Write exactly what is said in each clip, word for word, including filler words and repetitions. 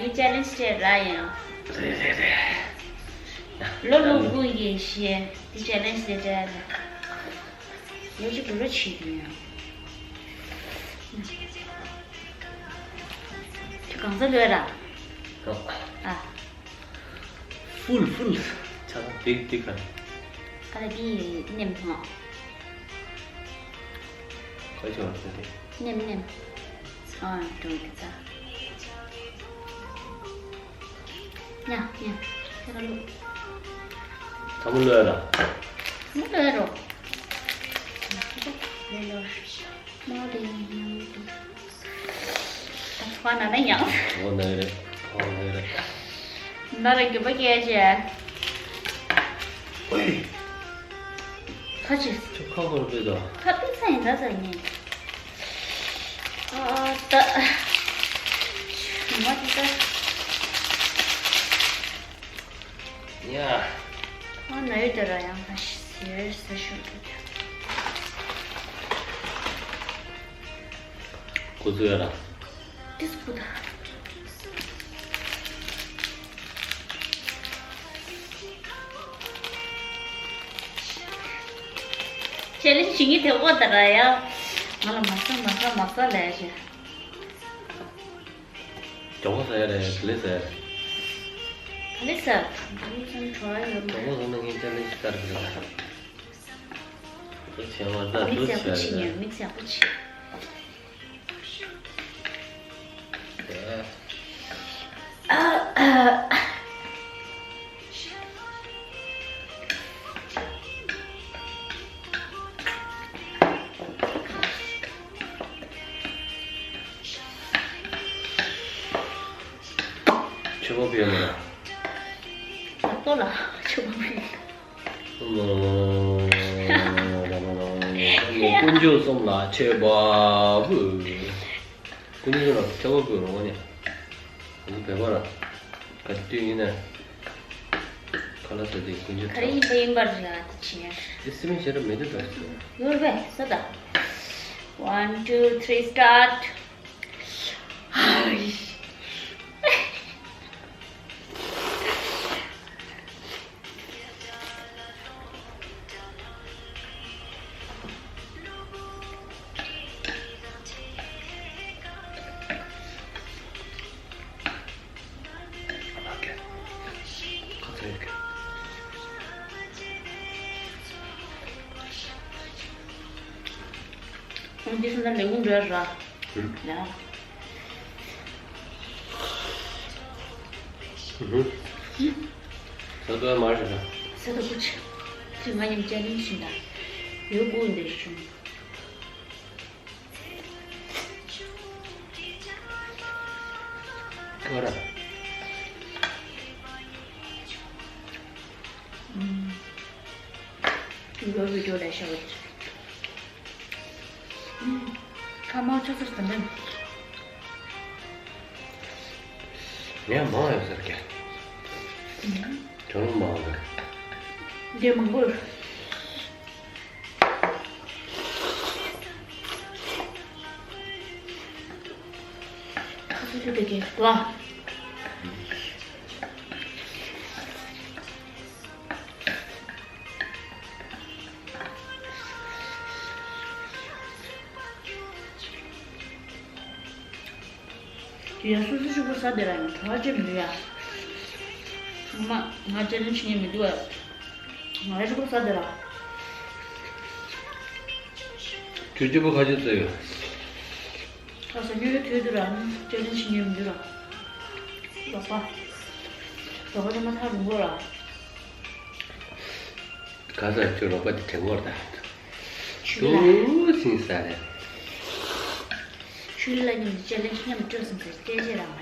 ཡི་ཅེ་ལེན་ཇི་སྤྲད་ར་ཡིན། རེད་རེད་རེད། ལོ་ལོ་དགུ་ཡི་ཤེས་འདི་ཅེ་ལེན་ཇི་སྤྲད་ར། ལོ་གཅིག་གི་ལོ་ཆེ་གི་ཡིན། ཁྱོད་གང་ཚ་ལོས་ར། ཨ། ཧྥུལ་ཧྥུལ། ཆ་ཚང་ཏིག་ཏིག་ག་ཨ་ལ་འདི་ནེམ་ཧོ། ག་ཅི་བར་ཚ་ཏེ། ནེམ་ནེམ། ཨ་འགྲོ་གི་ཚ། ཉ་ཉ། ཁྱེད་རང་ལོ། ཚ་མོ་ལོས་ར། མོ་ལོས་རོ། ལོས་ལོས། མོ་ལོས་ཉ་ལོས། ཕ་ན་ན་ཡང་། འོ་ན་རེད། འོ་ན་རེད། ན་རེ་གི་པ་སྐད་ཆ། ཨོའི། ཁ་ཅིག་ཁྱོད་ཁ་སྐོར་སྤེལ་དོ། ཁ་སྤེལ་ས་ཡིན་ད་ས་ཡིན། ཨ་ད། མ་དེ་ད། ཡ། ཨ་ན་ཡོད་དེ་ར་ཡང་ཁ་ཤི་ཟེར་ཟེར་ཤོད་དེ། ཁོ་ཚོ་ཡ་ར། ཏིས་པུ་ད། ཅེ་ལེན་ཇི་བྱེད་ཀྱི་དེ་འོ་ད་ར་ཡ། ང་ལ་མ་ཟ་མ་ཟ་མ་ཟ་ལས་ཞེ། ཇོ་མོ་ཟ་ཡ་རེད། ག་ལེ་ཟ་ཡ་རེད། ག་ལེ་ཟ། ག་ལེ་ཟ་ན་གྲོ་ཡ་ཡོད་མ། ཇོ་མོ་ཟ་ན་ངས་ཅེ་ལེན་ཇི་ལྟར་གི་རེད། དེ་བྱས་པ་ད་མིག་ཡག་པོ་ཕྱེ་ཉོན། མིག་ཡག་པོ་ཕྱེ། ཆོས་པ་ཕེབས་ལ། ལག་ཏོ་ལ་ཆོས་པ་ཕེབས། དཀོན་མཆོག་གསུམ་ལ་མཆོད་པ་ཕུལ། དཀོན་མཆོག་གསུམ་ལ་མཆོད་པ་ཕུལ་རོགས་ནས། ང་ཚོ་བོད་པ་ར། ག་དུས་ཡིན་ན། ཁ་ལག་ཟ་དུས་དཀོན་མཆོག་ག་རེ་ཡིན་པ་ཡིན་པར་ར་དེ་བྱེད། དེ་སི་མེ་ཞེ་དྲག་མེད་དུ་འགྲོ་སོང་། ཡོད་པས་ས་ད། One, two, three, start. འདི་སུ་ན་ལས་ཀུན་འགྲོ་ཡ་ར། ཡ། ཟ་ཏོ་མ་རེད་ད། ཟ་ཏོ་ཀུ་ཆི། ཅི་ང་ཉིམ་ཅ་ལིན་ཤིན་ད། ཡོད་ཀུ་འདི་ཤུང་། ཁོ་ར། ཡོད་བི་ཌིའོ་ལས་ཤོར་བ། ཁ་མོ་ཆོག་ཚར་དང་ལེན། ངས་མང་ཡོད་ཟེར་གྱི། ཁྱོད་རང་མང་ཟེར། འདི་མང་པོ་ཡོད། ཁ་ཚུར་ཐུག་དེ་གས་ལ། ཡ་སོ་སོ་ཕྱུག་པོ་ས་དེ་ར་ཡང་གྲོགས་ཅེས་མི་འདུག་ཡ། ཚང་མ་ང་ཅེ་ལེན་ཇི་ཉན་མི་འདུག་ཡ། ང་ར་ཕྱུག་པོ་ས་དེ་ར། ཁྱོད་སྐྱིད་པོ་ཁ་ཤས་ཚོད་ཡོད། ཁ་ས་ཉོ་ཡོད་དུས་དུ་ར་ཅེ་ལེན་ཇི་ཉན་མི་འདུག་ར། ལོག་པ། ལོག་པ་དེ་མ་ཐག་རུང་གོ་ར། ག་ས་ཁྱོད་རོགས་པ་དེ་དྲན་གོ་ར་ད། ཆུ་ལ། ཏུ་སིང་ས་རེད། ཆུ་ལ་ཉིན་ཅེ་ལེན་ཇི་མཉམ་སྤྲོད་སོང་ཟེར་སྐད་ཆ་རང་མ་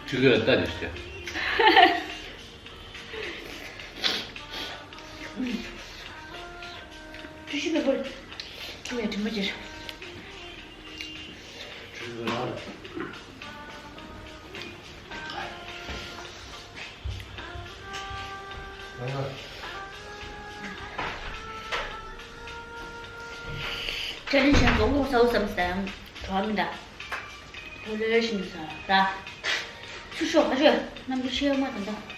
ཆུ་ལ་ལྟ་དེ་ཤེས། ཀྲུ་ཤི་པའི་བུ། ཡ་དྲི་མ་ཅིར། ཆ་ལེན་ཞན་གོང་གོང་ས་འུ་བསམ་སྟེ་གྲོགས་མི་འདྲ། ཐོ་ལེ་ཞིང་ས་ད། ཚུར་ཤོག་ཁ་ཤོད་རྣམ་འགྱུར་ཤེས་ཡོད་མ་དང་ད།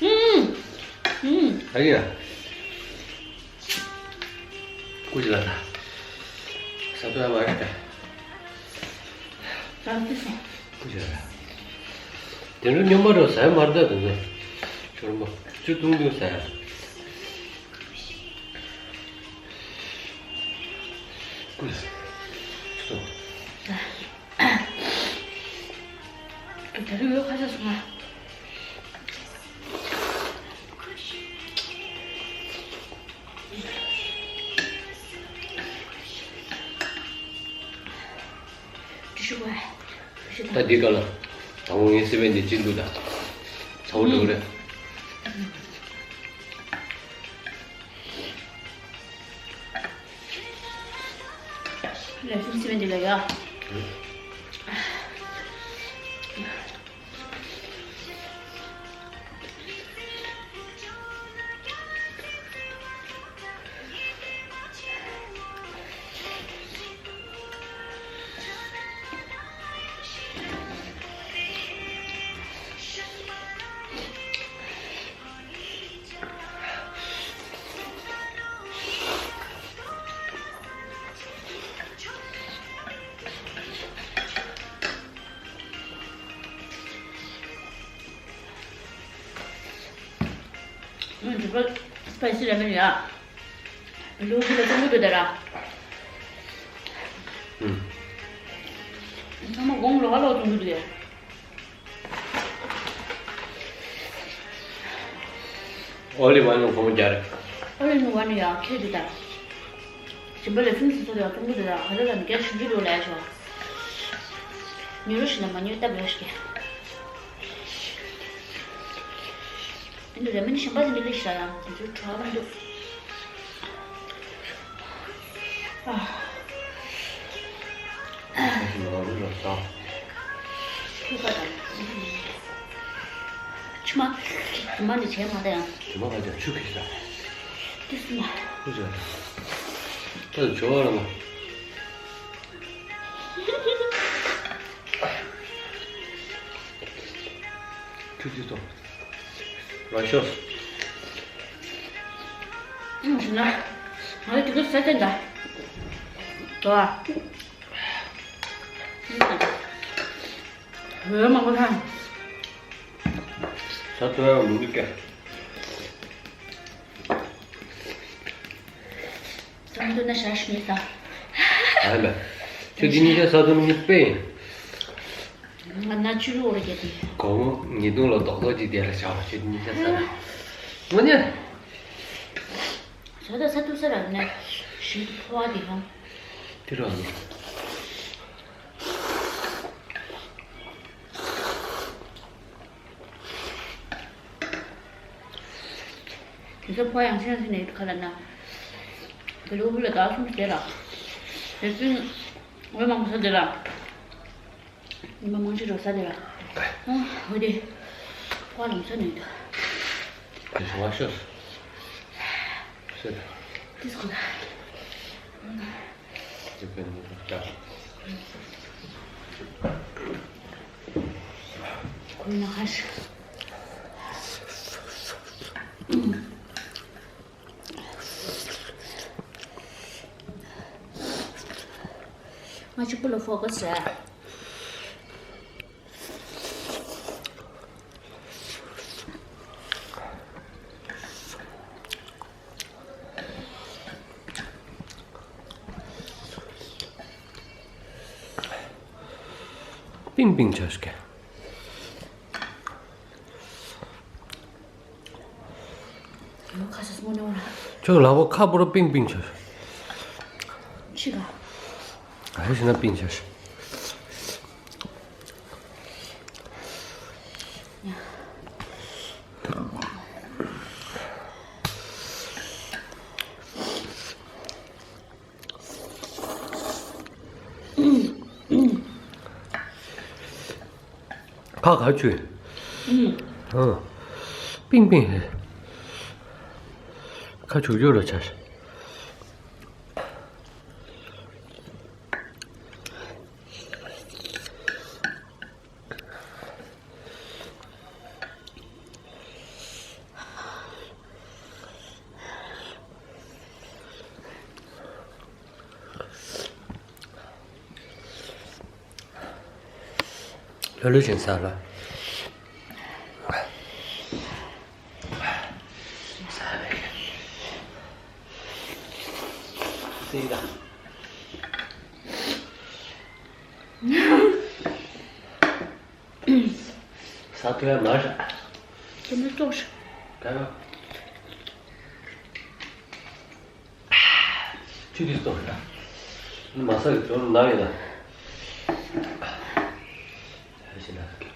ཨུམ། ཨུམ། ཨ་ཡ། ཀུ་ཅི་ལ་ད། ས་ཏོ་ཡ་མ་རེད་ད། ད་ཏི་སོང་། ཀུ་ཅི་ལ་ད། དེ་འདྲ་སྨྱོན་པ་འགྲོ་ཟ་ཡ་མ་རེད་ད་དེ་ཚོ། ཤོར་མོ། ཆུ་བཏུང་བཏུང་ཟ་ཡ། ཀུ་ཅི་ལ་ད། ཆུ་བཏུང་། ད་རུང་ཡོད་ཁ་ཤས་སོང་ང་། ཏི་ཤུ་པེ་པར། ད་འདི་ག་ལ། དང་པོ་ངའི་སི་པན་འདི་ཅི་འདུག་ད། ཚ་བོ་འགྲོ་གི་རེད། ལགས་སོ་སི་པན་འདི་ལ་ཡ། ང་འགྲུལ་པ་སྤ་སི་ར་མེན་ཡ། ལུ་གུ་ལ་ཙམ་གུ་དུ་དེ་ར། ཚང་མ་གོང་ལོག་ལོག་ཙམ་གུ་དུ་ཡ། ཨོ་ལི་ཝན་ལ་གོང་རྒྱལ། ཨོ་ལི་ཝན་ཡ་ཁེ་དུ་ད། ཞིམ་པ་ལ་ཕུན་སུམ་ཚོགས་ཡ་ཙམ་གུ་དུ་ད་ག་རེ་ལ་མི་རྒྱ་ཞུ་རྒྱུ་རུ་ལས་ཤོག་ཉོ་རུ་ཞིག་ན་མ་ཉོ་སྟབས་ཡོད་ཤིག་ཨ་ནི་ར་མིན་ཞིམ་པ་ཞིག་འདི་ལས་ཤ་ཡང་དེ་ཚོའི་གྲོགས་མི་འདུག་ཨ། ཆུ་ཁ་དང་། ཆུ་མ། དུ་མ་ནི་བྱས་མ་ད་ཡང་། དུ་མ་ཁ་ཅག་ཆུ་ཁེ་ས། དུ་སུ་མ། ཁུ་ཅག་ད་ཇོ་བ་ལ་མ། ཆུ་ཅི་ཏོ། རང་ཤོས། ཨུམ་ཞུ་ན། ང་ལ་དུས་སྐབས་ས་ཆ་འདྲ། དོ། འོད་མང་པོ་ལྷང་། ས་ཐོ་ཡང་མི་འདུག་ཀྱ། ས་མདོ་ན་ཞག་ཤི་མེད་ས། ཨ་ལ། ཁྱོད་འདི་གཉིས་ཆ་ས་ཐོ་མི་དཔེ་ཡིན། ང་ན་ཆུ་ལོག་རེ་རྒྱབ་དེ། གོང་མོ་ཉེས་རྡུང་ལ་རྡོག་རྡོག་ཅིག་དེ་ལ་བཞག་པ་ཁྱོད་འདི་གཉིས་ཆ་ས་ན། ངོ་ཉེ། ས་ཐོ་ས་ཐོ་ས་ར་ན་ཞིག་ཕོ་བ་དེ་ཧང་། དེ་ར་ནི། དེ་ཚོ་ཕོ་ཡང་ཤེས་ཤེས་ནས་ཁ་ལ་ན། དེ་ལོ་བུ་ལ་དགའ་སོང་ཟེར་ར། དེ་ཚོའི་འོས་མང་པོ་ཟ་དེ་ར། ཉི་མ་མང་ཆེ་རོ་ཟ་དེ་ར། ཨ་འོ་དེ། ཕོ་ལམ་ས་ནས་དུ། དེ་ཚོ་བ་ཤོས། ཤོས། དེ་ཚོ་ཁོ་ལ། ཁོའི་ནང་ཁ་ཤས། ང་གཅིག་པུ་ལ་ཕོ་ཁ་སི་རེད། པིང་པིང་ཆགས་ཀྱི། ཁ་ས་སྨོ་ནོ་ར། ཁྱོད་ལག་པ་ཁ་པོ་ར་པིང་པིང་ཆགས། ཕྱི་ག་ཨ་ཧེ་ཤི་ན་པིང་ཆགས། ཡ། ཁ་ཁ་ཆུ། ཨུམ། ཨ། པིང་པིང་། ཁ་ཆུ་ཆུ་རུ་ཆར། ལྷོད་ལྷོད་བྱིན་ཟ་ལ། ཟ་བའི་སྲིད་ད། ཟ་ཐུབ་ཡ་མ་རེད། དེ་ནི་ལྟོགས་ཤིག་ད་ཡོ། ཆུ་དེ་ལྟོགས་ཤིག་ད། མ་ཟ་གི་ཇོ་ལུ་ན་ཡོད་ད། ཧ་ཤི་ན་ཟ་གི།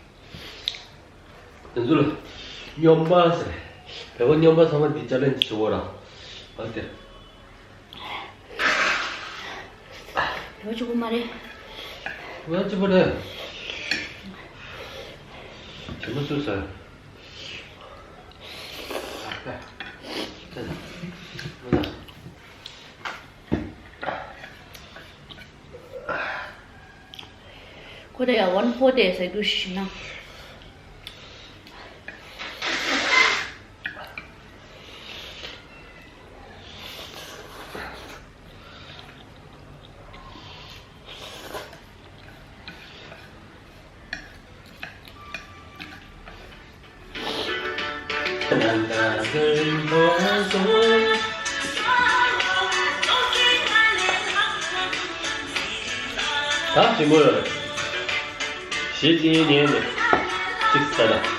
དེ་ཚོ་ལ་སྨྱོན་པ་ཟེར། བོད་པ་སྨྱོན་པ་ཚང་མ་འདི་ཅ་ལན་ཇི་བྱེད་དགོས་ར། ཨ་དེ། ལོ་གཅིག་པོ་མ་རེད། ལོ་གཅིག་པོ་རེད། དེ་མ་སུ་ཟེར། ཁོ་དེ་ཡང་ཝན་ཕོར་ཏི་ཟེར་རྒྱུ་ཞིག་ན། ད་གཅིག་མོ་ལ་གཞི་གཅིག་ཉན་ནས་གཅིག་ཟ་ན།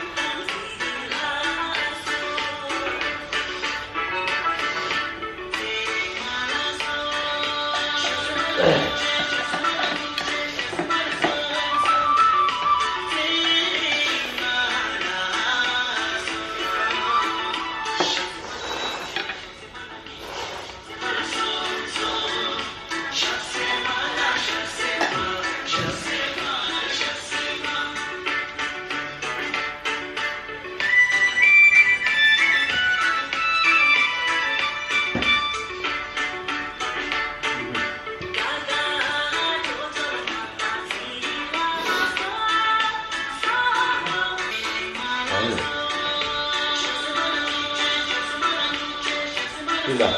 ཡིན་ད། ཨ།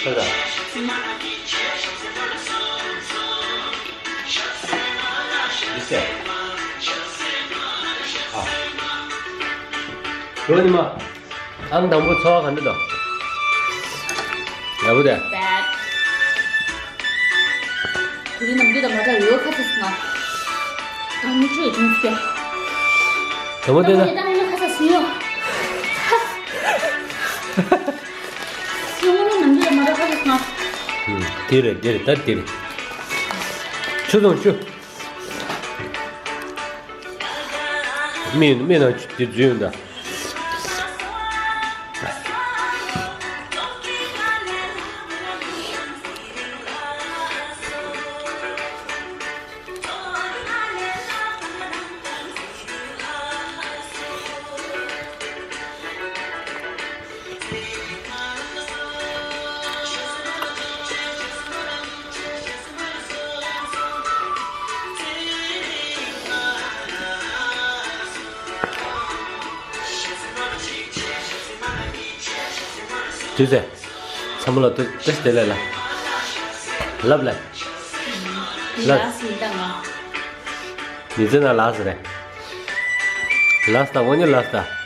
ཁ་ད། འདི་ཟེར། ཨ། ལོ་ཉི་མ། ཨང་དང་པོ་ཚོར་བ་ག་འདྲ་འདུག་ཡག་པོ་རེད། དེ་རིང་ནམ་རྒྱུན་དང་མ་འདྲ་བའི་ཁ་ཚ་སོང་ང་། ཨ་ནི་ཆུ་ཡོད་དུས་ཀྱང་། དང་པོ་དེ་ན། ད་ནི་ཁ་ཚ་སོང་ཡོད། ཡོང་ནི་ནམ་རྒྱུན་དང་མ་འདྲ་ཁ་ཚ་སོང་ང་། དེ་རེད་དེ་རེད་ད་དེ་རེད། ཆུ་བཟུང་ཆུ། མི་མི་ནང་དེ་འཛུལ་ཡོང་ད། དུས་ཚོད། ཚང་མ་ལ་དུ་དུ་དེ་ལས་ལ། ལབ་ལ། ལ། ལ་སི་ད་ང་། མི་ཚེ་ན་ལ་སི་རེད། ལ་སི་ད་འོ་ཉི་ལ་སི་ད།